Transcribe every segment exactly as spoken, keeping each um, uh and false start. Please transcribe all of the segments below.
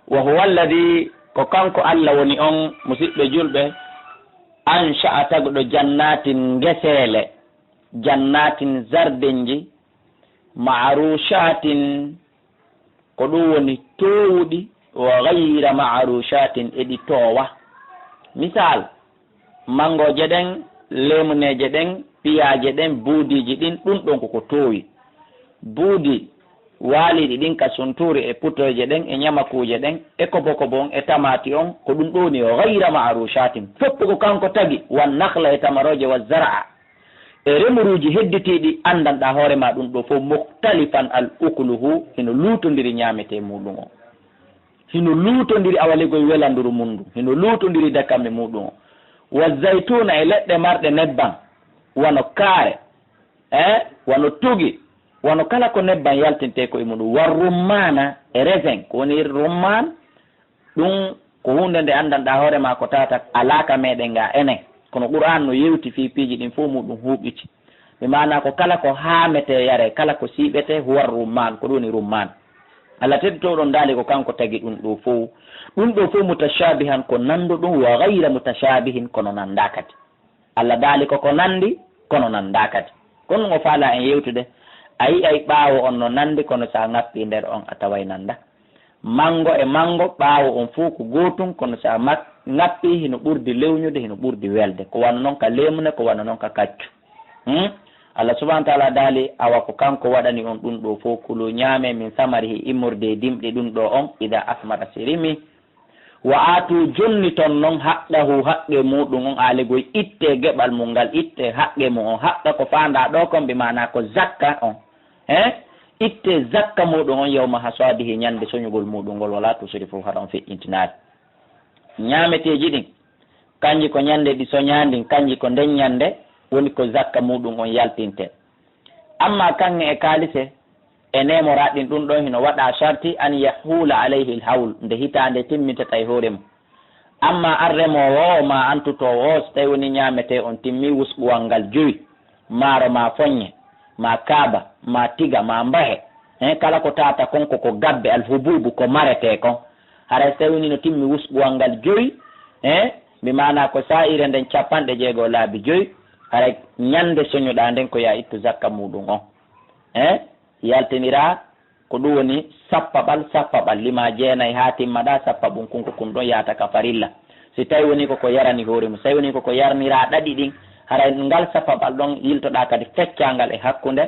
Wa huwa alladhi, ko kanko Alla woni on, musiɓɓe julɓe, ansha'a, tagɗo, jannatin, ngeseele, jannatin, zardenji, ma'rushatin, ko ɗum woni toowuɗi, wa ghayra ma'rushatin, e ɗi toowa. Misal, manngooje ɗen, leemuneeje ɗen, piyaaje ɗen, buudiiji ɗin, ɗum ɗon ko ko toowi. Buudi waaliiɗi ɗin ka suntuuri e putoyje ɗen e ñamakuuje ɗen e kobokobo on e tamaati on, ko ɗum ɗoo woni ghayra ma'rushatin. Fof ko kanko tagi, wan nakhla e tamarooje, wa zar'a e remuruuji hedditiiɗi, anndanɗaa hoore maa ɗum ɗoo fof, mukhtalifan al ukluhu, hino luutondiri ñaametee muuɗum on. Hino luutondiri awalegoy welanduru mun ndun. Hino luutondiri dakame muuɗum on. Wa zaytuna e leɗɗe marɗe nebban, wano kaare, eh, wano tugi, wano kala ko nebban yaltintee ko e muɗum. Wa rummaana e resen, ko woni rummaan, ɗum ko huunde nde anndanɗaa hoore maa ko tawata alaa ka meɗen ga enen. Kono Qur'aan no yewti fii piiji ɗin fof muɗum huuɓiti. Bi maanaa ko kala ko haametee yaree, kala ko siiɓetee, huwa rummaan, ko ɗum woni rummaan. Alla teddotooɗo on daali ko kanko tagi ɗum ɗoo fow. Ɗum ɗoo fow mutashaabihan ko nannduɗum, wa gayra mutashaabihin kono nanndaa kadi. Alla daali ko ko nanndi kono nanndaa kadi. Ko ɗum o faalaa en yewtude. A yi'ay ɓaawo on no nanndi kono si a ŋappii nder on a taway nanndaa. Manngo e manngo, ɓaawo on fow ko gootun, kono si a mak-, ŋappii, hino ɓurdi lewñude, hino ɓurdi welde. Ko wano non ka leemune, ko wano non ka kaccu. Hmm? Allah subhanahu wa ta'ala daali, awa ko kanko waɗani on ɗum ɗoo fow, kulu, ñaamee, min samarihi, immorde e dimɗi ɗum ɗoo on, ida asmara, si rimi. Wa aatu, jonniton non, haqqahu, haqqe muuɗum on, aalegoy, ittee geɓal mum ngal, ittee haqqe mum on, haqqa ko faandaa ɗoo kon, bi maanaa ko zakka on. He? Ittee zakka muuɗum on yawma hasadihi, ñande soñugol muuɗum ngol, wala tusrifu, hara on feƴƴintinaali. Ñaameteeji ɗin, kanji ko ñande ɗi soñaa ndin, kanji ko nden ñande woni ko zakka muuɗum on yaltintee. Amma kaŋŋe e kaalise e neemoraa ɗin, ɗum ɗon hino waɗaa sharti an yahuula alayhi l-hawl, nde hitaande timmitata e hoore mum. Amma an remoowo o, maa an tutoowo o, si tawii woni ñaametee on timmii wusɓuwal ngal jowi, maaro maa foññe, maa kaaba, maa tiga, maa mbahe, hen kala ko tawata kon ko ko gabbe, alhubuubu, ko maretee kon, haray si tawii woni no timmi wusɓuwal ngal jowi, hen, bi maanaa ko saa'ire nden cappanɗe jeego laabi jowi, haray ñande soñuɗaa nden ko yo a ittu zakka muuɗum on. Hen, yaltiniraa Ko ɗum woni sappaɓal, sappaɓal, limaa jeenay haa timmaɗaa, sappaɓun kun ko kun ɗon yaata ka farilla. Si tawi woni ko ko yarani hoore mum, si tawi woni ko ko yarniraa ɗaɗi ɗin, haray ngal sappaɓal ɗon yiltoɗaa kadi feccaa ngal e hakkunde,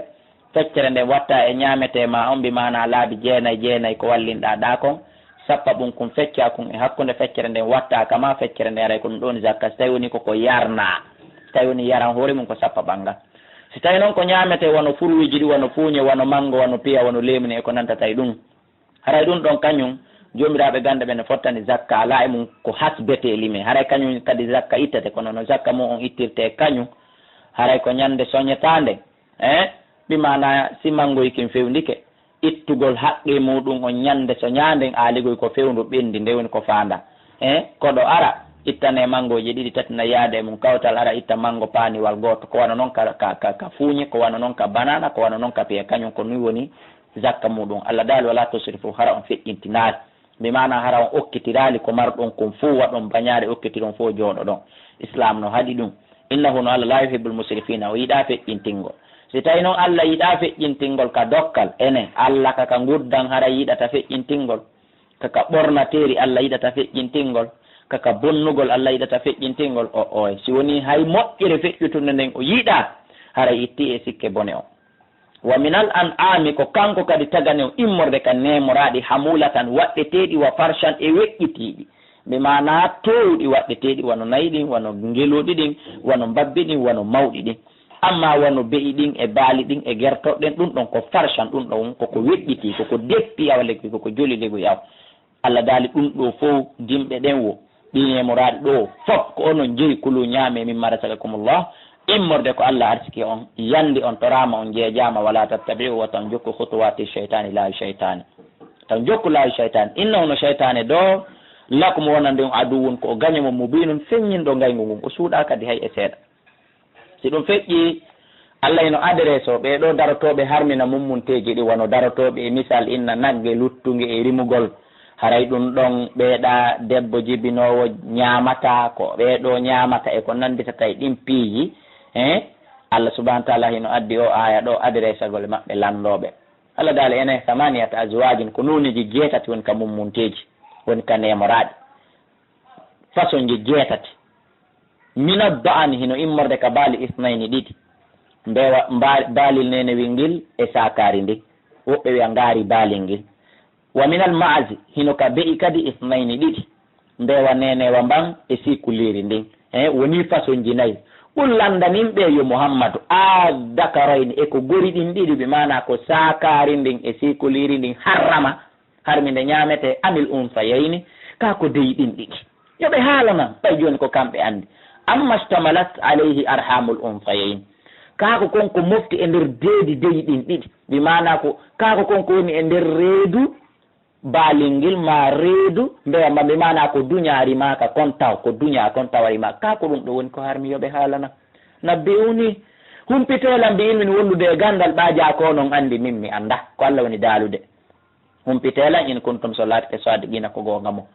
feccere nden watta e ñaametee maa on, bi maanaa laabi jeenay, jeenay ko wallinɗaa ɗaa kon, sappaɓun kun feccaa kun e hakkunde, feccere nden watta ka maa, feccere nden haray ko ɗum ɗon zakka, si tawi woni ko ko yarnaa, si tawi woni yaran hoore mum ko sappaɓal ngal. Si tawii non ko ñaametee wano furuuji ɗin, wano fuuñe, wano manngo, wano piya, wano leemune e ko nantata e ɗum, haray ɗum ɗon kañum, joomiraaɓe gannde ɓen no fottani zakka, alaa e mum ko hasbetee limee. Haray kañum kadi zakka ittete, kono no zakka mum on ittirtee kañum, haray ko ñande soñetaande, eh, bi maanaa si manngoy kin fewndike, ittugol haqqee muuɗum on ñande soñaande nden aaligoy ko fewndu ɓenndi, nde woni ko faandaa. Eh, koɗo ara, ittanee manngooje ɗiɗi, tati, nayi, yaada e mum, kawtal ara, itta manngo paaniwal gooto. Ko wano non ka, ka, ka, ka fuuñe, ko wano non ka banaana, ko wano non ka piya. Kañum ko nun woni zakka muuɗum. Allah daali, "Wala tusrifu, hara on feƴƴintinaali." Bi maanaa hara on okkitiraali ko marɗon kon fow, waɗon bañaare, okkitiron fow jooɗoɗon. Islaam no haɗi ɗum. "Innahu, no Allah, la yuhibbul musrifina, o yiɗaa feƴƴintingol." Si tawi non Allah yiɗaa feƴƴintingol ka dokkal, enen, Allah ka ka nguddan hara yiɗata feƴƴintingol? Ka ka ɓornateeri Allah yiɗata feƴƴintingol? Ka ka bonnugol Allah yiɗata feƴƴintingol? O, oy, si woni hay moƴƴere feƴƴutunde nden o yiɗaa, haray itti e sikke bone on. "Wa minal an'aami", ko kanko kadi tagani on immorde ka neemoraaɗi, "hamulatan", waɗɗeteeɗi, "wa farshan", e weƴƴitiiɗi. Bi maanaa toowuɗi waɗɗeteeɗi, wano nayi ɗin, wano ngeluuɗi ɗin, wano mbabbi ɗin, wano mawɗi ɗin. Amma wano be'i ɗin, e baali ɗin, e gertoɗe ɗen, ɗum ɗon ko farshan, ɗum ɗon ko ko weƴƴitii, ko ko deppi awa lekki, ko ko joli legoy awa. Allah daali ɗum ɗoo fow, dimɗe ɗen wo, ɗi neemoraaɗi ɗoo fof, ko onon jeyi, "kulu", ñaamee, "mimma razaqakumullah", immorde ko Allah arsiki on, yandi on, toraama on, jeejaama, "wala tattabi'u", wata on jokku, "khutuwaati shaytaani", laawi shaytaani. Wata on jokku laawi shaytaani. "Innahu", no shaytaani ɗoo, "lakum", wonande on, "aduwwun", ko o gaño mon, "mubiinun", feññinɗo ngayngu ngun, o suuɗaa kadi hay e seeɗa. Si ɗum feƴƴii, Allah hino adresse o ɓee ɗoo darotooɓe harmina mummunteeji ɗi, wano darotooɓe e misal inna nagge, luttunge e rimugol, Haray ɗun ɗon ɓeeɗa debbo jibinoowo ñaamata, ko ɓee ɗoo ñaamata e ko nannditata e ɗin piiji, eh? Allah subhanahu wa ta'ala hino addi oo aaya ɗoo adiresagol e maɓɓe lanndooɓe. Allah daali enen samaniyata azwaajin, ko nooneeji jeetati woni ka mummunteeji, woni ka neemoraaɗi. Fasonji jeetati. Mina da'ani, hino immorde ka baali isnayni ɗiɗi. Mbeewa mba-, baalil neenewel ngel e saakaari ndin. Woɓɓe wi'a ngaari baalil ngel. Wa minal ma'azi, hino ka be'i kadi isnayni ɗiɗi. Mbeewa neenewa mban e siikuliiri ndin. He, wonii fasonji nayi. Qul, lanndanin ɓe yo Muhammadu, a dakarayni, e ko gori ɗin ɗiɗi, bi maanaa ko saakaari ndin e siikuliiri ndin harrama, harmi nde ñaametee, amil unsayayni, kaa ko deyi ɗin ɗiɗi. Yo ɓe haalanan, ɓay jooni ko kamɓe anndi. Amma shtamalat alayhi arhamul unsayayni. Kaa ko kon ko mofti e nder deedi deyi ɗin ɗiɗi. Bi maanaa ko, kaa ko kon ko woni e nder reedu baalingil maa reedu mbeewa mba, bi maanaa ko duñaa rimaaka kon taw, ko duñaa kon tawa rimaaka. Kaa ko ɗun ɗoo woni ko harmi, yo ɓe haalanan. Nabbi'uni, humpitee lan bi ilmin wondude e ganndal ɓaa jaa ko onon anndi min mi anndaa. Ko Allah woni daalude. Humpitee lan, in kuntum, so laatike sadiqina ko goonga mon.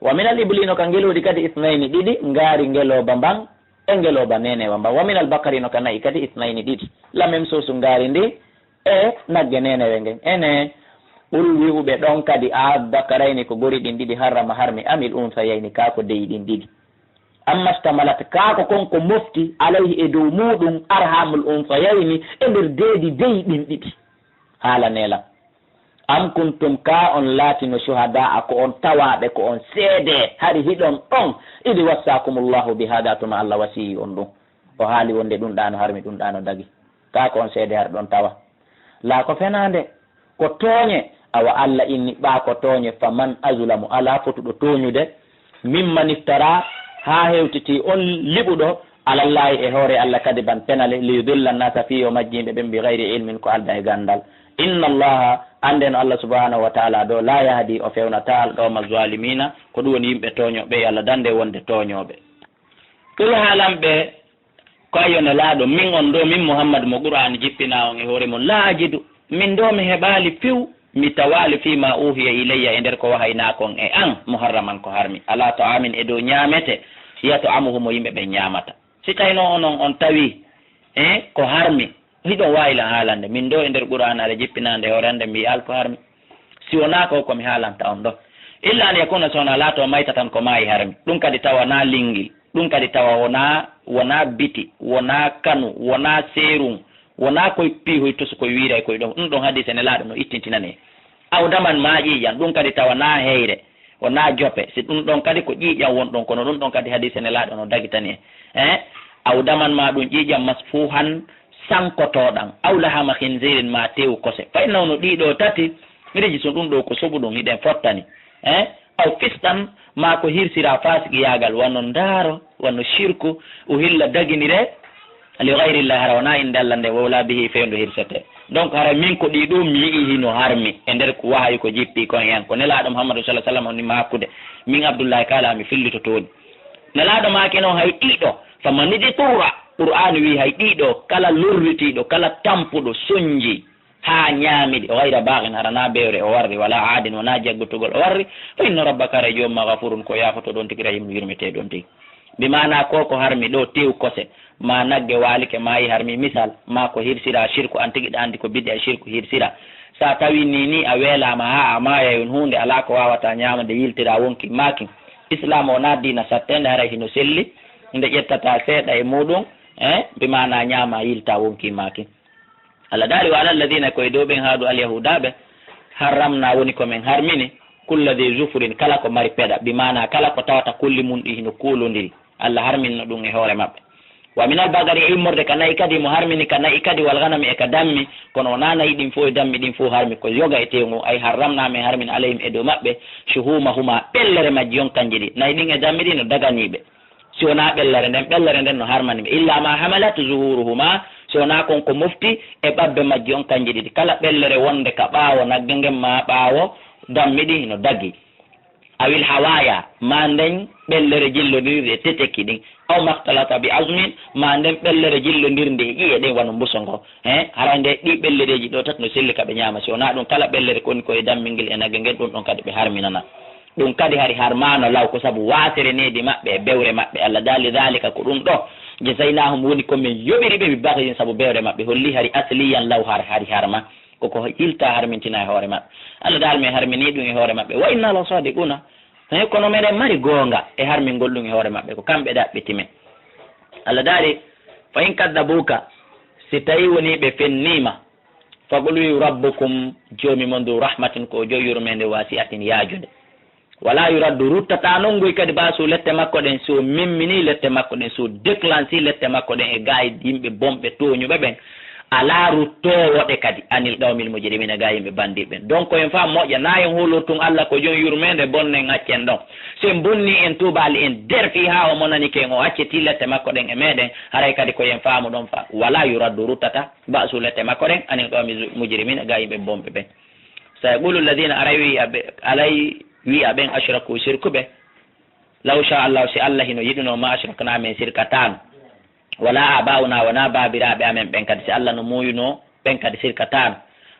Wa minal ibli, hino ka ngelooɗi kadi isnayni ɗiɗi, ngaari ngelooba mban e ngelooba neenewa mban. Wa minal bakari, hino ka na'i kadi isnayni ɗiɗi. La même chose ngaari ndi e nagge neenewe ngen. Ene, qul wi'u ɓe ɗon kadi, a dakarayni ko gori ɗin ɗiɗi harrama harmi amil unsayayni kaa ko deyi ɗin ɗiɗi. Amma shtamalat kaa ko kon ko mofti alayhi e dow muuɗum arhamul unsayayni e nder deedi deyi ɗin ɗiɗi. Haalanee lan. Am kuntum, kaa on laatino, shuhada'a, ko on tawaaɓe, ko on seedee, hari hiɗon ɗon, idh wassaakumullahu bihaadha, tuma Allah wasiyii on ɗun. O haali wonde ɗun ɗaano harmi, ɗun ɗaano dagi. Kaa ko on seedee, hari ɗon tawa. Laa ko fenaande, ko tooñe. Awa Allah inni ɓaa ko tooñe, faman azlamu, alaa fotuɗo tooñude, mimman iftara, haa hewtiti on liɓuɗo, alallahi, e hoore Allah, kadiban, penale, liyudilla annasa, fii yo majjin ɓe ɓen, bi gayri ilmin, ko aldaa e ganndal. Inna Allaha, anndee no Allah subhanahu wa ta'ala ɗoo, la yahdi, o fewnataa, alqawma zalimina, ko ɗun woni yimɓe tooñooɓe, yo Allah dandu en wonde tooñooɓe. Qul, haalan ɓe, ko an yo Nelaaɗo, min on ɗoo, min Muhammad mo Qur'aana jippinaa on e hoore mun, laa ajidu, min ɗoo mi heɓaali few, mi tawaali, fii maa uuhiya ilayya, e nder ko wahaynaa kon e an, muharraman ko harmi, alaa ta'aamin, e dow ñaamete, yat'amuhu, mo yimɓe ɓen ñaamata. Si taynoo onon on tawii, eh, ko harmi, hiɗon waawi lan haalande, min ɗoo e nder Qur'aanaare jippinaande e hoore an nden mi yi'aali ko harmi. Si wonaa ko, ko mi haalanta on ɗoo. Illa an yakuna, si wonaa laatoo maytatan ko maayi harmi. Ɗun kadi tawa naa linngil. Ɗun kadi tawa wonaa, wonaa biti, wonaa kanu, wonaa seerum, wonaa koy piihoy tosu koy wiiray koy ɗon. Ɗun ɗon hadiise Nelaaɗo no ittintinani. Aw daman maa ƴiiƴan, ɗun kadi tawa naa heyre, wonaa jope. Si ɗun ɗon kadi ko ƴiiƴan won ɗon, kono ɗun ɗon kadi hadiise Nelaaɗo no dagitani en. Eh? Aw daman maa ɗun ƴiiƴan masfuuhan sankotooɗan, aw lahama khinzirin maa teewu kose. Fa innahu, no ɗii ɗoo tati, rijisun, ɗun ɗoo ko soɓuɗun, hiɗen fottani. Eh? Aw fisqan, maa ko hirsiraa faasiqiyaagal, wano ndaaro, wano shirku, uhilla, daginiree, li gayrillahi, hara wonaa innde Alla nden, wa ulaa bihi, fewndo hirsetee. Donc, hara min ko ɗii ɗoo mi yi'i hino harmi e nder ko wahayu ko jippii kon e an, ko Nelaaɗo Muhammadu sallallaahu alayhi wa sallam on ni maakude, min Abdullaahi Kaala mi fillitotoo ɗi. Nelaaɗo maaki non hay ɗii ɗoo, faman idturra, Qur'aana wi'i hay ɗii ɗoo, kala lorritiiɗo, kala tampuɗo, sonji, haa ñaami ɗi, gayra baaghin, hara naa bewre o warri, walaa aadin, wonaa jaggutugol o warri, fa inna rabbaka, hara joom maa, ghafuurun, ko yaafotooɗo on tigi, rahiimun, yurmeteeɗo on tigi. Bi maanaa ko ko harmi ɗoo, tew kose, maa nagge waalike, maayi harmi, misal, maa ko hirsiraa shirku, an tigi ɗa anndi ko bid'a e shirku hirsiraa. Si a tawii nii nii a weelaama haa a maayay, on huunde alaa ko waawataa ñaamde, yiltiraa wonkii maa kin. Islaam wonaa diina satteende, haray hino selli, nde ƴettataa seeɗa e muuɗum, eh, bi maanaa ñaamaa, yiltaa wonkii maa kin. Alla daali, "Wa ala alladhina", ko e dow ɓen haadu alyahuudaaɓe, "harramna", woni ko men harmini, "kulla dhi zufurin", kala ko mari peɗa, bi maanaa kala ko tawata kulli mun ɗi hino kuulondiri, Alla harminno ɗum e hoore maɓɓe. "Wa minal bagari", e immorde ka na'i kadi, mo harmini ka na'i kadi, "wal ghanami", e ka dammi, kono wonaa na'i ɗin fow e dammi ɗin fow harmi, ko yoga e tew ngun, ay harramna, men harmini, alayhim, e dow maɓɓe, shuhumahuma, ɓellere majji on kanji ɗi, na'i ɗin e dammi ɗin no daganii ɓe. Si wonaa ɓellere nden, ɓellere nden no harmani ɓe. "Illa ma hamalat zuhuruhuma", si wonaa kon ko mofti e ɓabbe majji on kanji ɗiɗi. Kala ɓellere wonde ka ɓaawo nagge ngen maa ɓaawo dammi ɗin no dagi. "Awil hawaya", maa nden ɓellere jillondirde e teteki ɗin. "Aw maxtalata bi azmin", maa nden ɓellere jillondirnde e ƴi'e ɗen wano mbuso ngo. He, haray nde ɗii ɓellereeji ɗoo tati no selli ka ɓe ñaama. Si wonaa ɗum, kala ɓellere ko woni ko e dammi ngel e nagge ngen, ɗum ɗon kadi ɓe harminana. Ɗun kadi hari harmaano law, ko sabu waasere needi maɓɓe e bewre maɓɓe. Allah daali, "Daalika, ko ɗun ɗoo, jazaynahum, woni ko men yoɓiri ɓe, bi baghyin, sabu bewre maɓɓe." Holli hari asliyan law har-, hari harma, ko ko yilta harmintina e hoore maɓɓe. Allah daali, "Men harminii ɗun e hoore maɓɓe." "Wa inna la sadiquna." He, kono meɗen mari goonga e harmingol ɗun e hoore maɓɓe, ko kamɓe ɗaɓɓiti men. Allah daali, "Fa in kaddabuuka," si tawii wonii ɓe fenniima, "faqul," wi'u, "Rabbukum," Joomi mon, "dhu rahmatin," ko o Joomi yurmeende, "wasi'atin," yaajunde. "Wala yuraddu," ruttataa non ngoy kadi, "ba'su," lette makko ɗen, si o memminii lette makko ɗen, si o déclenchii lette makko ɗen e gaa e yimɓe bonɓe tooñuɓe ɓen, alaa ruttoowo ɗe kadi, "anil qawmil mujrimiina," gaa e yimɓe bandiiɓe ɓen. Donc, en faa moƴƴa, naa en hoolortun Allah ko Joomi yurmeende, bonnen, accen ɗon. Si en bonnii, en tuubaali, en derfii haa o monanike en, o accitii lette makko ɗen e meɗen, haray kadi ko en faamu ɗon fa, "wala yuraddu," ruttataa, "ba'su," lette makko ɗen, "anil qawmil mujrimiina," gaa e yimɓe bonɓe ɓen. "Sayaqulu alladhina," aray wi'a ɓe, aray wi'a ɓen, "ashraku," sirkuɓe, "law sha Allah," si Allah hino yiɗunoo, "ma ashrakna," men sirkataano, "wala aba'una," wonaa baabiraaɓe amen ɓen kadi, si Allah no muuyunoo, ɓen kadi sirkataano,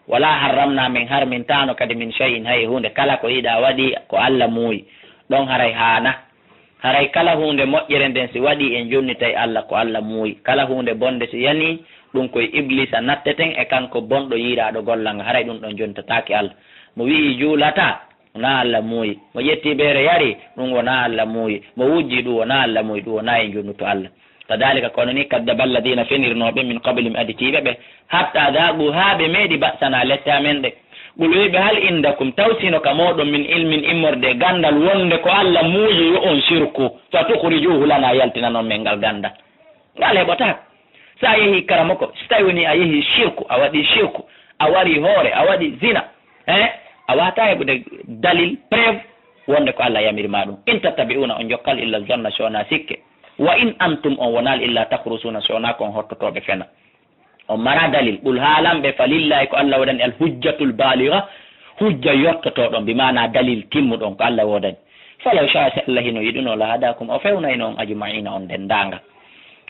"wala harramna," men harmintaano kadi, "min shay'in," hay huunde kala ko yiɗaa waɗi ko Allah muuyi, ɗon haray haana. Haray kala huunde moƴƴere nden si waɗii en jonnitay Allah ko Allah muuyi. Kala huunde bonnde si yanii, ɗun ko e Ibliisa natteten e kanko bonɗo yiiraaɗo gollal ngal. Haray ɗun ɗon jonnitataake Allah. Mo wi'i juulataa, wonaa Allah muuyi. Mo ƴettii beere yari, ɗun wonaa Allah muuyi. Mo wujjii, ɗun wonaa Allah muuyi. Ɗun wonaa en jonnutu Allah. Kadhalika, kono nii, kaddaba alladhina, fenirnooɓe, min qablihim, aditiiɓe ɓe, hatta dhaqu, haa ɓe meeɗi, ba'sana, lette amen ɗe. Qul, wi'u ɓe, hal indakum, taw si no ka mooɗon, min ilmin, immorde e ganndal, wonnde ko Allah muuyi yo on sirku, fatukhrijuhu lana, yaltinan on men ngal ganndal. Ngal heɓotaako. Si a yehii karamoko, si tawii wonii a yehii sirku, a waɗii sirku, a warii hoore, a waɗii zina, eh, a waawataa heɓude dalil, preuve, wonnde ko Allah yamiri maa ɗun. In tattabi'una, on jokkaali illa zanna, si wonaa sikke. Wa in antum, on wonaali illa takhrusuuna, si wonaa ko on hottotooɓe fena. On maraa dalil. Qul, haalan ɓe, falillahi, ko Allah woodani, al hujjatul baligha, hujja yottotooɗo, bi maanaa dalil timmuɗo, ko Allah woodani. Falaw shaa, si Allah hino yiɗunoo, la hadaakum, o fewnayno on, ajma'iina, on denndaangal.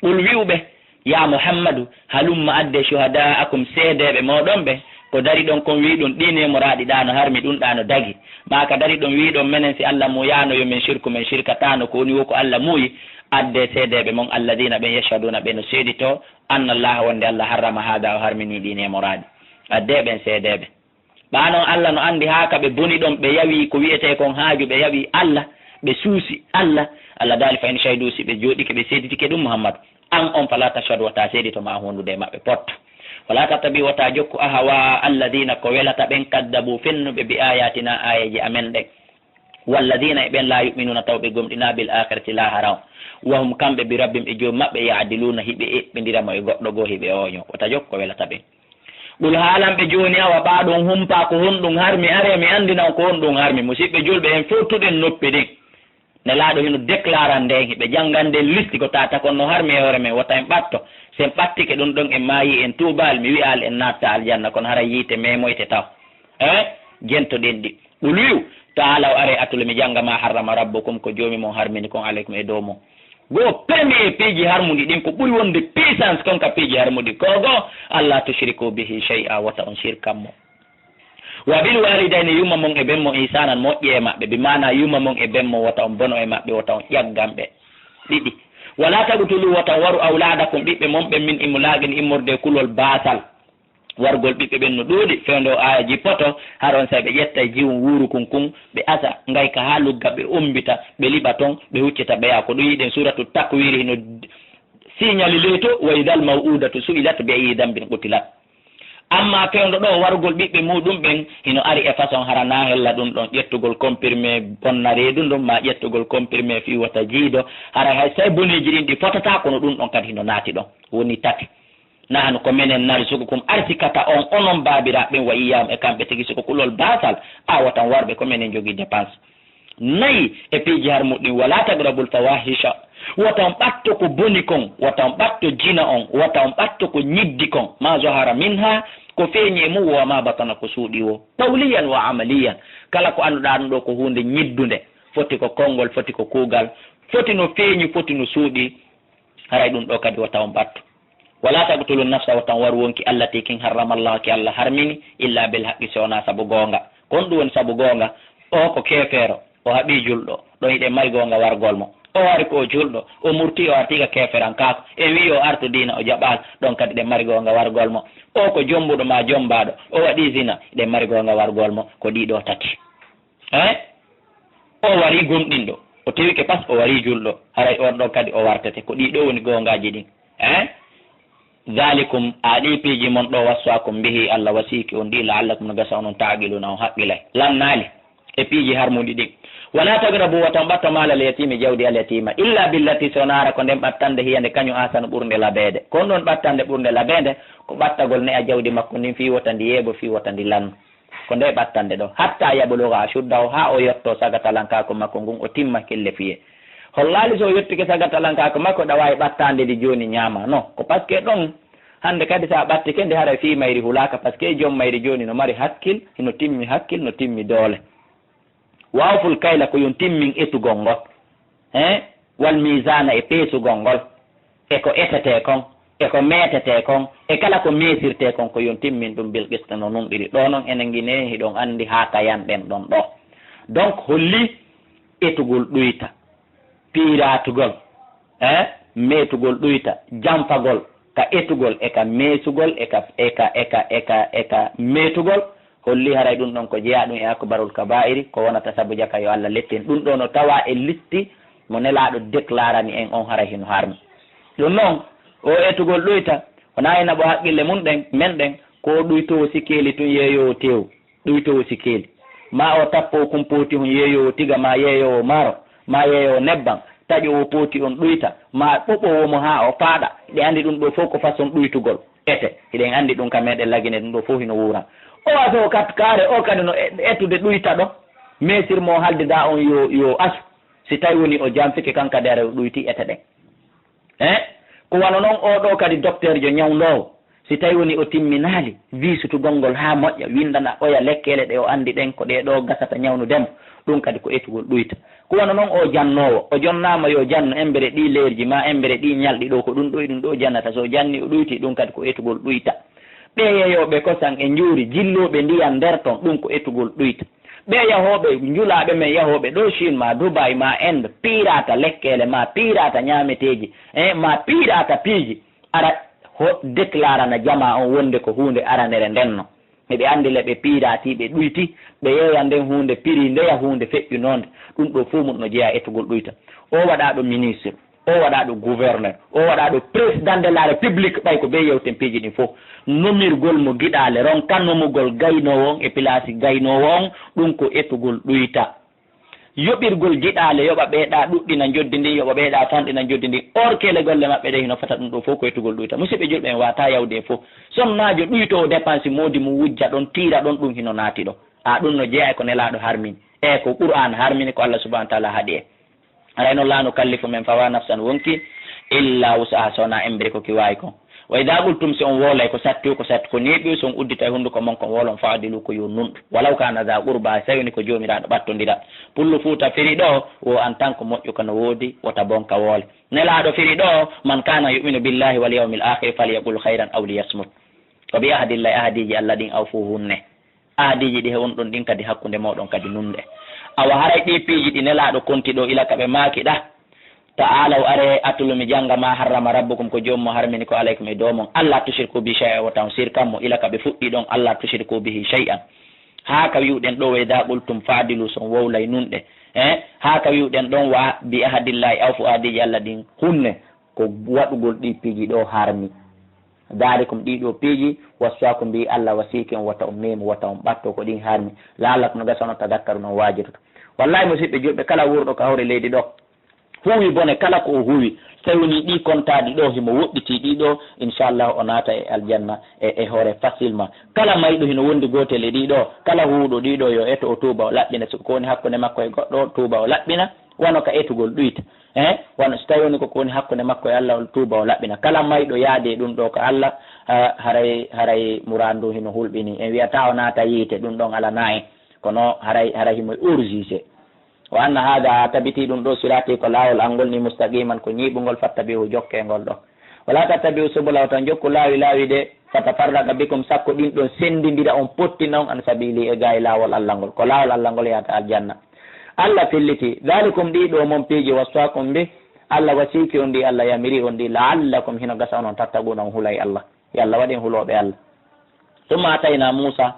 Qul, wi'u ɓe, yaa Muhammadu, halumma, addee, shuhadaa'akum, seedeeɓe mooɗon ɓe, ko dari ɗon kon wi'i ɗon, ɗii neemoraaɗi ɗaa no harmi, ɗun ɗaa no dagi. Maa ka dari ɗon wi'i ɗon, menen si Allah muuyaano yo men sirku, men sirkataano, ko woni woo ko Allah muuyi, addee seedeeɓe mon, alladhiina, ɓen, yashhaduuna, ɓe no seeditoo, anna Allaha, wonnde Allah, harrama haadha, o harminii ɗii neemoraaɗi. Addee ɓen seedeeɓe. Ɓaa non Allah no anndi haa ka ɓe boni ɗon, ɓe yawi ko wi'etee kon haaju, ɓe yawi Allah, ɓe suusi Allah. Allah daali, fa in shahiduu, si ɓe jooɗike, ɓe seeditike ɗun, Muhammadu, an on, falaa tashhad, wota seedito maa hondude e maɓɓe, potto. Walaa tattabi', wota jokku, ahwaa alladhiina, ko welata ɓen, kaddabuu, fennuɓe, bi aayaatinaa, aayeeje amen ɗen. Walladhiina, e ɓen, laa yu'minuuna, taw ɓe gomɗinaa, bil aakhirati, laahara on. Wa hum, kamɓe, bi rabbihim, e Joomi maɓɓe, ya'diluuna, hiɓe eɓɓindira mo e goɗɗo goo, hiɓe ooñoo. Wota jokku ko welata ɓen. Qul, haalan ɓe jooni, awa ɓaa ɗun humpaa ko honɗun harmi? Aree mi anndina on ko honɗun harmi. Musiɓɓe julɓe, en fowtuɗen noppi ɗin. Nelaaɗo hino déclarande en, hiɓe janngande en listi ko tata kon no harmi e hoore men, wota en ɓatto. Si en ɓattike ɗun ɗon, en maayii, en tuubaali, mi wi'aali en naattaa aljanna, kono haray yiite meemoyte taw. Eh? Jentoɗen ɗi. Qul, wi'u, ta'aalaw, aree, atlu, mi jannga, maa harrama rabbukum, ko Joomi mon harmini kon, alaykum, e dow mon. Goo, premier piiji harmuɗi ɗin, ko ɓuri wonde puissance kon ka piiji harmuɗi, ko goo, allaa tushrikuu bihi shay'aa, wota on sirkan mo. Wa bil waalidayni, yumma mon e ben mon, ihsaanan, moƴƴee e maɓɓe, bi maanaa yumma mon e ben mon, wota on bono e maɓɓe, wota on ƴaggan ɓe. Ɗiɗi. Walaa taqtuluu, wota on waru, awlaadakum, ɓiɓɓe mon ɓen, min imlaaqin, immorde e kulol baasal. Wargol ɓiɓɓe ɓen no ɗuuɗi, fewndo oo aaya jippoto, har on saa'i ɓe ƴetta e jiwun wuurukun kun, ɓe asa ngayka haa lugga, ɓe ommbita, ɓe liɓa ton, ɓe huccita, ɓe yaha. Ko ɗun yi'uɗen Suuratu Takwiir hino siñali ley to, "Wa idal maw'uudatu su'ilat bi ayyi dambin qutilat." Ammaa fewndo ɗoo wargol ɓiɓɓe muuɗum ɓen hino ari e façon hara naa hella ɗun ɗon, ƴettugol comprimé bonna reedu ndun, maa ƴettugol comprimé fii wota jiido, hara hay sey boneeji ɗin ɗi fotataa, kono ɗun ɗon kadi hino naati ɗon. Woni tati. Nahnu, ko menen, narzuqukum, arsikata on, onon baabiraaɓe ɓen, wa iyyaahum, e kamɓe tigi, si ko kulol baasal, a wota on waru ɓe, ko menen jogii dépense. Nayi, e piiji harmuɗi ɗin, walaa taqrabul fawaahisha, wota on ɓatto ko boni kon, wota on ɓatto jina on, wota on ɓatto ko ñiddi kon, maa zahara minhaa, ko feeñi e mun, wa maa batana, ko suuɗii woo, qawliyan wa amaliyan, kala ko annduɗaa ɗun ɗoo ko huunde ñiddunde, foti ko konngol, foti ko kuugal, foti no feeñi, foti no suuɗii, haray ɗun ɗoo kadi wota on ɓatto. Walaa taqtulu nafsa, wota on waru wonki, allatii, kin, harrama Allaahu, ki Allah harmini, illaa bil haqqi, si wonaa sabu goonga. Ko honɗun woni sabu goonga? Oo ko keefeero, O haɓii julɗo, ɗon hiɗen mari goonga wargol mo. O wari ko o julɗo, o murtii, o artii ka keeferankaaku. En wi'i o artu diina, o jaɓaali, ɗon kadi hiɗen mari goonga wargol mo. O ko jombuɗo maa jombaaɗo, o waɗii zina, hiɗen mari goonga wargol mo. Ko ɗii ɗoo tati. Eh? O warii gomɗinɗo, o tewike pas, o warii julɗo. Haray on ɗon kadi o wartete. Ko ɗii ɗoo woni goongaaji ɗin. Eh? Dhalikum, a ɗii piiji mon ɗoo, waswaakum bihi, Alla wasiiki on ɗii, la'allakum, no gasa onon ta'qiluuna, on haqqilay. Lannaali e piiji harmuɗi ɗin. Wala taqrabu, wota on ɓatto maalal yatiimi, jawdi al yatiima, illa billati, si wonaa hara ko nden ɓattande, hiya nde kañum ahsanu ɓurnde labeede. Ko on ɗon ɓattande ɓurnde labeede, ko ɓattagol ne'a jawdi makko ndin fii wota ndi yeebo, fii wota ndi lannu. Ko nde ɓattande ɗoo. Hatta yabluga ashuddahu, haa o yotto sagatalankaaku makko ngun, o timma kelle fiye. Hollaali so o yottike sagatalankaaku makko, ɗa waawi ɓattaande ndi jooni ñaama. Non, ko parce que ɗon, hannde kadi so a ɓattike ndi, haray fii mayri hulaaka, parce que jom mayri jooni no mari hakkil, hino timmi hakkil, no timmi doole. Wa awful kayla, ko yo on timmin etugol ngol. Hein? Wal miizaana, e peesugol ngol, e ko etetee kon, e ko meetetee kon, e kala ko meesirtee kon, ko yo on timmin ɗum bil qisti, no nunɗiri. Ɗoo non enen ngi nee hiɗon anndi haa ka yanɗen ɗon ɗoo. Donc, holli etugol ɗuyta, piiratugol, eh, meetugol ɗuyta, janfagol ka etugol e ka meesugol e ka, e ka, e ka, e ka, e ka meetugol, holli haray ɗum ɗon ko jeyaa ɗum e akbarul kabaa'iri, ko wonata sabu jaka yo Alla leptin. Ɗum ɗoo no tawaa e listi mo Nelaaɗo deklarani en on, haray hino harmi. Ɗum non, oo etugol ɗuyta, wonaa e naɓo haqqille mun ɗen, men ɗen, ko ɗuytoowo sikeeli tun yeeyoowo teewu, ɗuytoowo sikeeli. Maa o tappoo kun pooti hun yeeyoowo tiga, maa yeeyoowo maaro, maa yeeyoowo nebban, taƴoowo pooti on ɗuyta, maa ɓoɓoowo mo haa o faaɗa. Hiɗen anndi ɗum ɗoo fow ko façon ɗuytugol ete. Hiɗen anndi ɗum ka meɗen Lagine, ɗum ɗoo fow hino wuura. O wasoo kat kaare, o kadi no e-, etude ɗuyta ɗoo. Meesir mo haldidaa on yo, yo asu. Si tawi woni o janfike kan kadi, haray o ɗuyti ete ɗen. Eh? Ko wano non oo ɗoo kadi dokteerjo ñawndoowo, si tawi woni o timminaali wiisutugol ngol haa moƴƴa, winndana oya lekkeele ɗe o anndi ɗen ko ɗee ɗoo gasata ñawnude mo, ɗum kadi ko etugol ɗuyta. Ko wano non oo jannoowo, o jonnaama yo jannu embere ɗii leerji maa embere ɗii ñalɗi ɗoo, ko ɗum ɗoo e ɗum ɗoo jannata, so o janni o ɗuyti, ɗum kadi ko etugol ɗuyta. Ɓee yeeyooɓe kosan e njuuri, jillooɓe ndiyan nder ton, ɗum ko etugol ɗuyta. Ɓee yahooɓe, njulaaɓe men yahooɓe ɗoo Chine maa Dubai maa Inde, piiraata lekkeele maa piiraata ñaameteeji, eh, maa piiraata piiji, ara ho-, deklarana jamaa on wonde ko huunde aranere ndenno. Hiɓe anndi le ɓe piiraatii, ɓe ɗuyti, ɓe yeeya nden huunde pirii ndeya huunde feƴƴunoonde. Ɗum ɗoo fow mun no jeyaa etugol ɗuyta. O waɗaaɗo ministre, o waɗaaɗo gouverneur, o waɗaaɗo président de la république, ɓay ko bee yewten piiji ɗin fow. Nomirgol mo giɗaale, ronka nomugol gaynoowo on e pilaasi gaynoowo on, ɗum ko etugol ɗuyta. Yoɓirgol giɗaale, yoɓa ɓee ɗaa ɗuɗɗina njoddi ndin, yoɓa ɓee ɗaa fanɗina njoddi ndin, orkele golle maɓɓe ɗen hino fata, ɗum ɗoo fow ko etugol ɗuyta. Musidɓe julɓe, en waawataa yawde e fow. Sonnaajo ɗuytoowo dépense moodi mum wujja ɗon, tiira ɗon, ɗum hino naati ɗoo. A ɗum no jeyaa e ko Nelaaɗo harmini, e ko Qur'aan harmini, ko Allah subhanahu wa ta'ala haɗi en. Haray non, "laa nukallifu", men fawaa nafsan wonki, "illaa wus'ahaa", so wonaa embere ko ki waawi kon. "Wa idhaa qultum", si on wowlay, ko sattu, ko sattu, ko neeɓi, so on udditay hunnduko mon kon wowlon, "fa'dilu", ko yo nunɗu. "Walaw kaana dhaa qurbaa", si tawii woni ko joomiraaɗo ɓattondira. Pullo Fuuta firi ɗoo, wo en tant que moƴƴuka no woodi, wota bonka woole. Nelaaɗo firi ɗoo, "Man kaana yu'minu billaahi wal yawmil aakhiri falyaqul khayran aw liyasmut." Wa bi ahdillahi, ahdiiji Allah ɗin, awfu, hunne. Ahdiiji ɗi heɓunɗon ɗin kadi hakkunde mooɗon kadi nunɗe. Awa haray ɗii piiji ɗi Nelaaɗo konti ɗoo, ila ka ɓe maaki ɗaa, "Ta'aalaw, aree, atlu, mi jannga, maa harrama rabbukum, ko Joomi mon harmini ko alaykum, e dow mon, allaa tushriku bihi shay'an, wota on sirkan mo." Ila ka ɓe fuɗɗii ɗon, "Allaa tushriku bihi shay'an." Haa ka wi'uɗen ɗoo, "Wa idhaa qultum fa'dilu", so on wowlay nunɗe. Eh? Haa ka wi'uɗen ɗon, "Wa bi ahdillahi awfu", ahdiiji Allah ɗin hunne. Ko waɗugol ɗii piiji ɗoo harmi. "Dhaalikum", ɗii ɗoo piiji, "waswaakum bihi", Allah wasiiki on, wota on meemu, wota on ɓatto, ko ɗin harmi. "La'allakum", no gasa on, "tadhakkaruuna", on waajitoto. Wallahi, musidɓe julɓe, kala wuurɗo ka hoore leydi ɗoo, huuwi bone, kala ko o huuwi, so tawi wonii ɗii kontaaɗi ɗoo, himo woɗɗitii ɗii ɗoo, inchallahu, o naata e aljanna e, e hoore facilement. Kala mayɗo hino wondi gootel e ɗii ɗoo, kala huuɗo ɗii ɗoo, yo eto, o tuuba, o laɓɓina, so ko woni hakkunde makko e goɗɗo, o tuuba, o laɓɓina. Wano ka etugol ɗuyta. Eh? Wano so tawi woni ko ko woni hakkunde makko e Allah, o tuuba, o laɓɓina. Kala mayɗo yaade e ɗum ɗoo ka Allah, ha-, haray, haray muraadu ndun hino hulɓinii. En wi'ataa o naata yiite, ɗum ɗon alanaa en. Kono haray, haray himo urgise. "Wa anna haadha", tabiti ɗum ɗoo, "siraatii", ko laawol an ngol ni, "mustaqiman", ko ñiiɓungol, "fattabi'uhu", jokkee ngol ɗoo. "Wa laa tattabi'u subula", wota on jokku laawi, laawi ɗe, "fatafarraqa bikum", sakko ɗin ɗon senndindira on, pottina on, "an sabiilihi", e gaa e laawol Allah ngol. Ko laawol Allah ngol yahata aljanna. Alla filliti, "Dhalikum, ɗii ɗoo mon piiji, waswaakum bih, Alla wasiiki on ɗi, Alla yamiri on ɗi, la'allakum, hino gasa onon, tattaquuna, on hulay Alla." Yo Alla waɗen hulooɓe Alla. Summa atayna Muusa,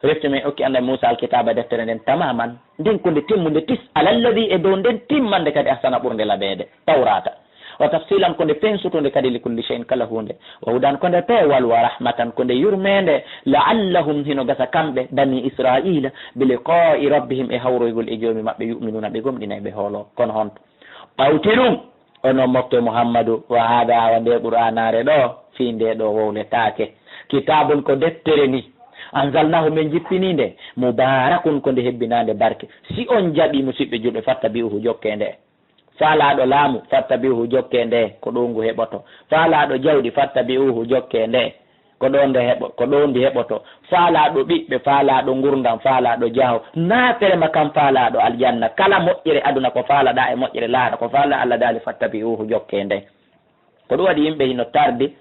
refti men okki Annabi Muusa alkitaaba, deftere nden, tamaman, nden ko nde timmunde tis, alalladhi, e dow nden timmande kadi, ahsana, ɓurnde laɓeede, Tawraata. Wa tafsilan, ko nde fensutunde kadi, li kulli shay'in, kala huunde. Wa hudan, ko nde peewal, wa rahmatan, ko nde yurmeende, la'allahum, hino gasa kamɓe, bani Isra'iila, bi liqa'i rabbihim, e hawroygol e Joomi maɓɓe, yu'minuuna, ɓe gomɗinay, ɓe hooloo. Kono honto? Ɓawti ɗum, onon mofte Muhammadu, wa haada, awa nde Qur'aanaare ɗoo, fii nde ɗoo wowletaake. Kitaabun, ko deftere ni, anzalnaahu, men jippinii nde, mubaarakun, ko nde hebbinaande barke. Si on jaɓii, musiɓɓe julɓe, fattabi'uhu, jokkee nde. Faalaaɗo laamu, fattabi'uhu, jokkee nde, ko ɗoo ngu heɓoto. Faalaaɗo jawdi, fattabi'uhu, jokkee nde, ko ɗoo nde heɓo-, ko ɗoo ndi heɓoto. Faalaaɗo ɓiɓɓe, faalaaɗo ngurndan, faalaaɗo jaaho, naafere ma kan, faalaaɗo aljanna, kala moƴƴere aduna ko faalaɗaa e moƴƴere laakhira, ko faalaɗaa, Alla daali, fattabi'uhu, jokkee nde. Ko ɗum waɗi yimɓe hino tardi,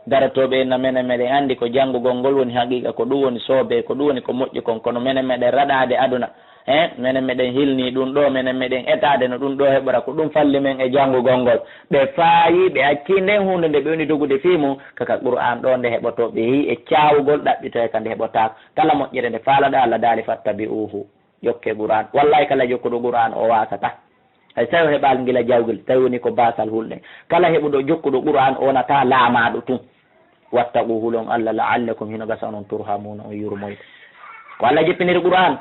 darotooɓe en na menen meɗen anndi ko janngugol ngol woni haqiiqa, ko ɗum woni soobee, ko ɗum woni ko moƴƴi kon, kono menen meɗen raɗaade aduna. He, menen meɗen hilnii ɗum ɗoo, menen meɗen etaade no ɗum ɗoo heɓora, ko ɗum falli men e janngugol ngol. Ɓe faayii, ɓe accii nden huunde nde ɓe woni dogude fii mum, ka, ka Qur'aan ɗoo nde heɓotoo, ɓe yi'i e caawugol, ɗaɓɓitoya ka nde heɓotaako. Kala moƴƴere nde faalaɗaa, Alla daali, "Fattabi'uuhu." Jokkee Qur'aan. Wallaahi, kala jokkuɗo Qur'aan, o waasataa. Hay tawi o heɓaali ngila jawgel, tawi woni ko baasal hulɗen. Kala heɓuɗo, jokkuɗo Qur'aan, o wonataa laamaaɗo tun. "Wattaquu, hulon Alla, la'allakum, hino gasa onon, turhamuuna, on yurmoyte." Ko Alla jippiniri Qur'aan,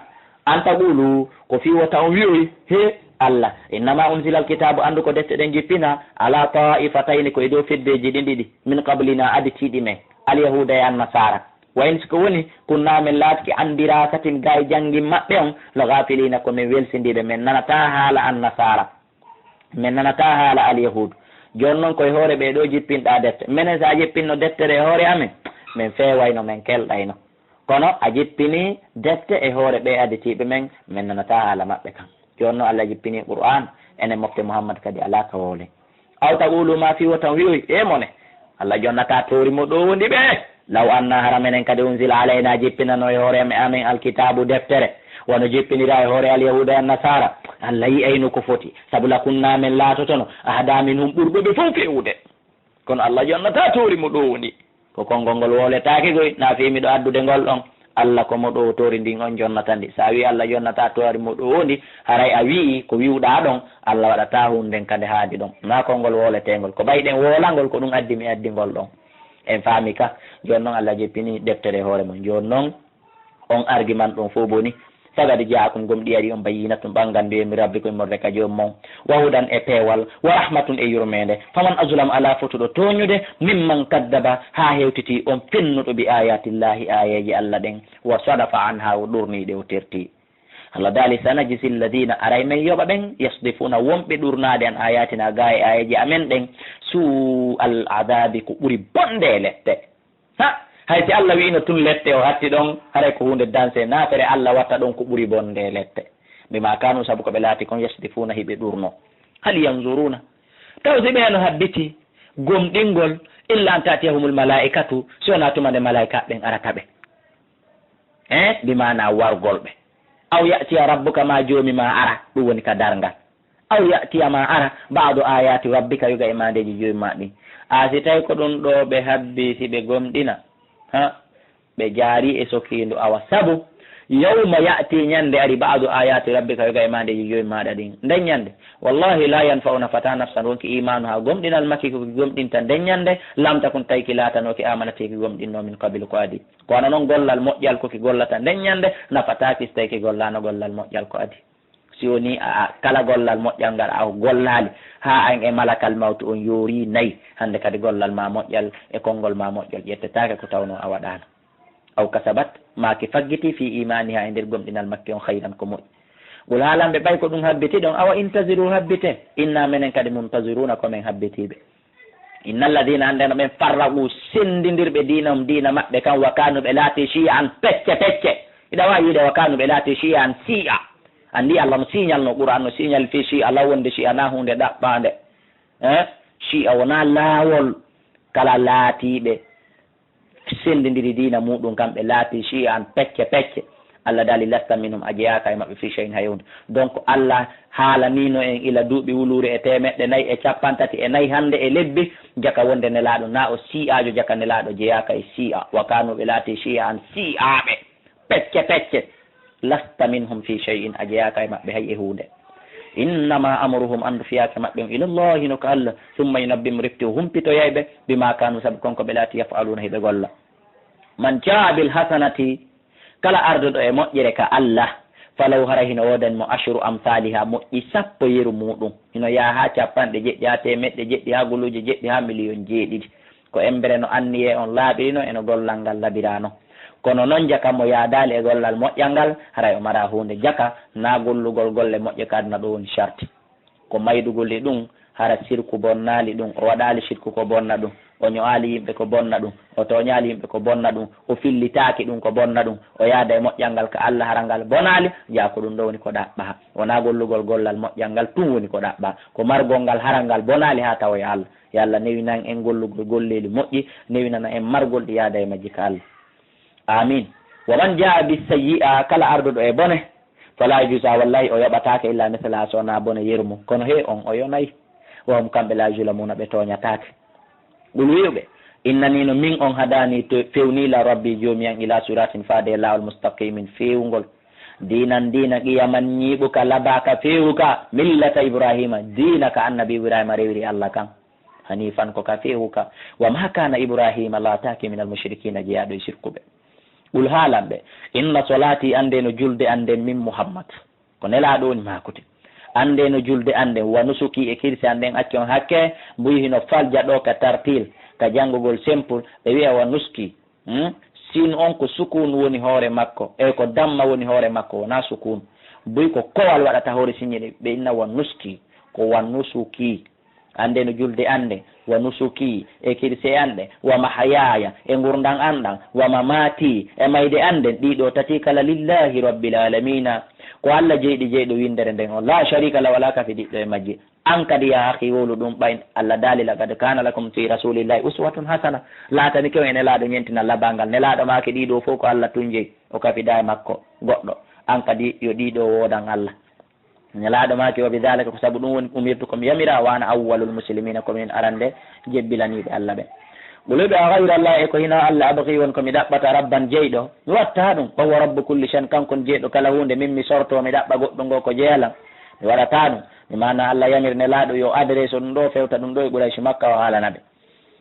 "An taqulu, ko fii wota on wi'oy, he Alla, innama unzila alkitaabu, anndu ko defte ɗen jippina, ala taifatayni, ko e dow feddeeji ɗin ɗiɗi, min qablina, aditiiɗi men, alyahuuda e annasaara. Wa in, si ko woni, kunna, men laatike, an dirasatin, gay janngin maɓɓe on, la ghafilina, ko men welsindiiɓe, men nanataa haala annasaara." Men nanataa haala alyahuudu. Jooni non ko e hoore ɓee ɗoo jippinɗaa defte. Menen, si a jippinno deftere e hoore amen, men feewayno, men kelɗayno. Kono a jippinii defte e hoore ɓee aditiiɓe men, men nanataa haala maɓɓe kan. Jooni non Alla jippinii Qur'aan, enen mofte Muhammad kadi alaa ka wowlen. Aw taqulu, ma fii wota on wi'oy, e mone, Alla jonnataa toori mo ɗoo wondi ɓe. Law anna, hara menen kadi, unzila alayna, jippinano e hoore amen, amen alkitaabu, deftere, wano jippinira e hoore alyahuuda e annasaara. Alla yi'ayno ko foti, sabu lakunna, men laatotono, ahda minhum, ɓurɓe ɓe fow feewude. Kono Alla jonnataa toori mo ɗoo wondi. Ko konngol ngol wowletaake goy, na fii miɗo addude ngol ɗon. Alla ko mo ɗoo toori ndin on jonnata ndi. Si a wi'i Alla jonnataa toori mo ɗoo wondi, haray a wi'i ko wi'uɗaa ɗon, Alla waɗataa huunde nden ka nde haadi ɗon. Na konngol wowleteengol. Ko ɓay ɗen wowlangol, ko ɗum addi mi addi ngol ɗon. En faami ka? Jooni non Alla jippini deftere e hoore mum. Jooni non on argument ɗon fow boni. Faqad jaa'akum, gomɗii arii on, bayyinatun, ɓanngandu, min rabbikum, immorde ka Joomi mon, wa hudan, e peewal, wa rahmatun, e yurmeende. Faman azlamu, alaa fotuɗo tooñude, mimman kaddaba, haa hewtitii on fennuɗo, bi ayatillahi, aayeeje Alla ɗen, wa sadafa anha, o ɗurnii ɗe, o tertii. Alla daali, sanajzi alladina, aray men yoɓa ɓen, yasdifuna, wonɓe ɗurnaade, an ayatina, gaa e aayeeje amen ɗen, suu al adabi, ko ɓuri bonde e lette. Ha, hay si Alla wi'ino tun lette o hatti ɗon, haray ko huunde danse, naafere Alla watta ɗon ko ɓuri bonde e lette. Bima kanu, sabu ko ɓe laati kon, yasdifuna, hiɓe ɗurno. Hal yanzuruna, taw si ɓe no habbiti gomɗingol, illa an ta'tiyahumul malaikatu, si wonaa tuma nde malaikaaɓe ɓen arata ɓe. Eh, bi maana wargol ɓe. Aw ya'tiya rabbuka, ma Joomi ma ara, ɗum woni ka darngal. Aw ya'tiya, ma ara, ba'du ayati rabbika, yoga e maandeeji Joomi ma ɗin. A si tawi ko ɗum ɗoo ɓe habbi, si ɓe gomɗina, ha, ɓe jaari e sokiindu, awa sabu, yawma ya'ti, ñande ari, ba'du ayati rabbika, yoga e maandeeji Joomi maaɗa ɗin. Nden ñande, wallahi, la yanfa'u, nafataa, nafsan, ronki, imanuha, gomɗinal makki ko ki gomɗinta nden ñande, lam takun, tawi ki laatanooki, amanat, ki gomɗinno, min qablu, ko adii. Ko wano non gollal moƴƴal ko ki gollata nden ñande, nafataaki si tawi ki gollaano gollal moƴƴal ko adii. Si wonii a, a, kala gollal moƴƴal ngal a gollaali, haa an e malakal mawtu on yoori nayi, hande kadi gollal maa moƴƴal e konngol maa moƴƴol ƴettetaake ko tawnoo a waɗaano. Aw kasabat, maa ki faggitii fii imaanihaa e nder gomɗinal makki on khayran ko moƴƴi. Ngol haalamɓe ɓay ko ɗum habbiti ɗon, awa intaziru habbite, inna menen kadi muntaziruuna ko men habbitiiɓe. Inna alladina, anndeno ɓen, farraqu, senndindirɓe diinahum, diina maɓɓe kan, wa kanu, ɓe laati, shi'an, pecce pecce. Hiɗa waawi wiide wa kanu, ɓe laati, shi'an, shi'a. Anndi Allah no siñalno, Qur'an no siñal fii shi'a, law wonde shi'a na huunde ɗaɓɓaande. Eh? Shi'a wonaa laawol. Kala laatiiɓe senndindiri diina muuɗum kan, ɓe laati shi'an, pecce pecce. Allah daali, "Lasta minhum, a jeyaaka e maɓɓe fii shay'in hay huunde." Donc, Allah haalaniino en ila duuɓi wuluure e teemeɗɗe nayi e cappanɗe tati e nayi hannde e lebbi, jaka wonde Nelaaɗo naa o sii'aajo, jaka Nelaaɗo jeyaaka e sii'a. "Wa kaanu", ɓe laati, "shi'an", sii'aaɓe, pecce pecce. "Lasta minhum fii shay'in", a jeyaaka e maɓɓe hay e huunde. "Innama amruhum", anndu fiyaake maɓɓe on, "ilallahi", no ka Allah. "Summa yunabbihum", refti o humpitoyay ɓe, "bima kaanu", sabu kon ko ɓe laati, "yaf'aluuna", hiɓe golla. "Man jaa bil hasanati", kala arduɗo e moƴƴere ka Allah, "falahu", hara hino woodani mo, "ashru amthaliha", moƴƴi sappo yeru muuɗum. Hino yaha haa cappanɗe jeɗɗi, haa teemeɗɗe jeɗɗi, haa guluuje jeɗɗi, haa miliyon jeeɗiɗi. Ko embere no anniyee on laaɓiri non e no gollal ngal laɓiraa non. Kono non, jaka mo yaadaali e gollal moƴƴal ngal, haray o maraa huunde. Jaka, naa gollugol golle moƴƴe ka aduna ɗoo woni sharti. Ko maydugol e ɗum, hara sirku bonnaali ɗum, o waɗaali sirku ko bonna ɗum, o ño'aali yimɓe ko bonna ɗum, o tooñaali yimɓe ko bonna ɗum, o fillitaaki ɗum ko bonna ɗum, o yaada e moƴƴal ngal ka Allah hara ngal bonaali, jaa ko ɗum ɗoo woni ko ɗaɓɓaa. Wonaa gollugol gollal moƴƴal ngal tun woni ko ɗaɓɓaa, ko margol ngal hara ngal bonaali haa tawoya Allah. Yo Allah newinan en gollugol golleeli moƴƴi, newinana en margol ɗi yaada e majji ka Allah. Amin. "Wa man jaa bi sayyi'a", kala arduɗo e bone, "fala yujza", wallahi o yoɓataake, "illa mislaha", so wonaa bone yeru mum. Kono he on o yonay. "Wa hum", kamɓe, "la yuzlamuna", ɓe tooñataake. Qul, wi'u ɓe, "innani", no min on, "hadani", to fewnii lan, "rabbi", joomi an, "ila siratin", faade e laawol, "mustaqimin", feewungol. "Diinan", diina, "qiyaman", ñiiɓuka, "labaaka", feewuka, "millata Ibrahima", diina ka annabi Ibrahima rewiri Allah kan. "Hanifan", ko ka feewuka. "Wa ma kana Ibrahima", laataaki, "minal mushrikina", jeyaaɗo e sirkuɓe. Qul, haalan ɓe, "inna solati", annde no julde an nden min Muhammad, ko Nelaaɗo woni maakude. Annde no julde an nden, "wa nusuki", e kirsi an nden, acce on hakke, mbuy hino falja ɗoo ka tartil, ka janngugol simple, ɓe wi'a "wa nuski". Hmm? Siin on ko sukuun woni hoore makko, e ko damma woni hoore makko, wonaa sukuun. Buy ko kowal waɗata hoore siñiiɗe, ɓe inna "wa nuski", ko "wa nusuki". Annde no julde an nden, "wa nusuki", e kirse an ɗen, "wa mahayaya", e ngurndan an ɗan, "wa mamati", e mayde an nden, ɗii ɗoo tati kala, "lillahi rabbil alamina", ko Allah jeyɗi, jeyɗo winndere nden on, "la sharika lahu", walaa kafidiɗɗo e majji. An kadi, yaa akhi, wowlu ɗum ɓay. Allah daali, "Laqad kana lakum fi rasulillahi uswatun hasana." Laatanike on e Nelaaɗo ñentinal labangal. Nelaaɗo maaki ɗii ɗoo fow ko Allah tun jeyi, o kafidaa e makko goɗɗo. An kadi, yo ɗii ɗoo woodan Allah. Nelaaɗo maaki, "Wa bidhalika", ko sabu ɗum woni umirtu, ko mi yamiraa, "wa ana awwalul muslimina", ko min arande jebbilaniiɓe Allah ɓen. Qul, wi'u ɓe, "a ghayra Allah", e ko hinaa Allah, "abghi", woni ko mi ɗaɓɓata, "rabban", jeyɗo? Mi waɗataa ɗum. "Wa huwa rabbu kulli shay'in", kanko woni jeyɗo kala huunde. Min mi sortoo, mi ɗaɓɓa goɗɗo ngoo ko jeyal an? Mi waɗataa ɗum. Mi maana Allah yamir Nelaaɗo yo adresse ɗum ɗoo, fewta ɗum ɗoo e Quraysh Makka, o haalana ɓe.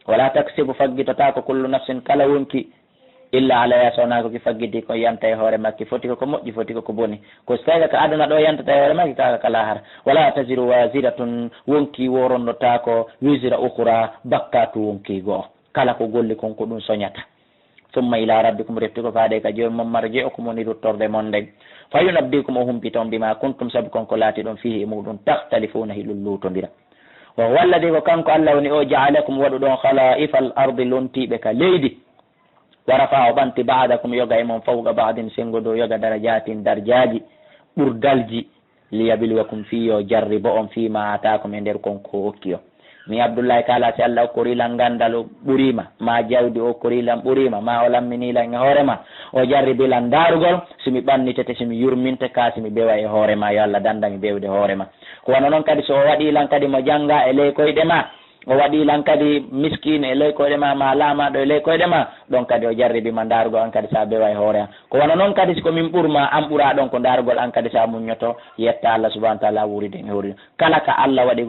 "Wala taksibu", faggitotaako, "kullu nafsin", kala wonki, "illa alayha", so wonaa ko ki faggiti ko yanta e hoore makki, foti ko ko moƴƴi, foti ko ko boni. Ko so tawi ka aduna ɗoo yantata e hoore makki, kaaka ka laahara. "Wala taziru waziratun", wonki worondotaako, "wizra ukhra", bakkaatu wonki go'o. Kala ko golli kon ko ɗum soñata. "Summa ila rabbikum", refti ko faade ka Joomi mon, "marji'ukum", woni ruttorde mon nden. "Fa yunabbi'ukum", o humpita on, "bima kuntum", sabu kon ko laatiɗon, "fihi", e muɗum, "takhtalifuna", hiɗum luutondira. "Wa huwa alladhi", ko kanko Allah woni o, "ja'alakum", waɗuɗo on, "khalaifal ardi", lontiiɓe ka leydi. "Wa rafa'a", o ɓanti, "ba'dakum", yoga e mon, "fawqa ba'din", sengo dow yoga, "darajatin", darjaaji, ɓurdalji, "liyabluwakum", fii yo jarribo on, "fima ataakum", e nder kon ko o okki on. Min Abdullahi, kala si Allah okkorii lan nganndal, o ɓurii ma, maa jawdi, o okkorii lan ɓurii ma, maa o lamminii lan e hoore ma, o jarribii lan ndaarugol, si mi ɓannitete, si mi yurminte, kaa si mi bewa e hoore ma, yo Allah dannda mi bewde hoore ma. Ko wano non kadi, so o waɗii lan kadi mo janngaa e ley koyɗe maa, o waɗii lan kadi miskiino e ley koyɗe maa, maa laamaaɗo e ley koyɗe maa, ɗon kadi o jarribii ma ndaarugol an kadi si a bewa e hoore an. Ko wano non kadi, si ko min ɓur maa, an ɓuraa ɗon ko ndaarugol an kadi si a muññoto, yetta Allah subhanahu wa ta'ala, wuuride e hoore. Kala ka Allah waɗi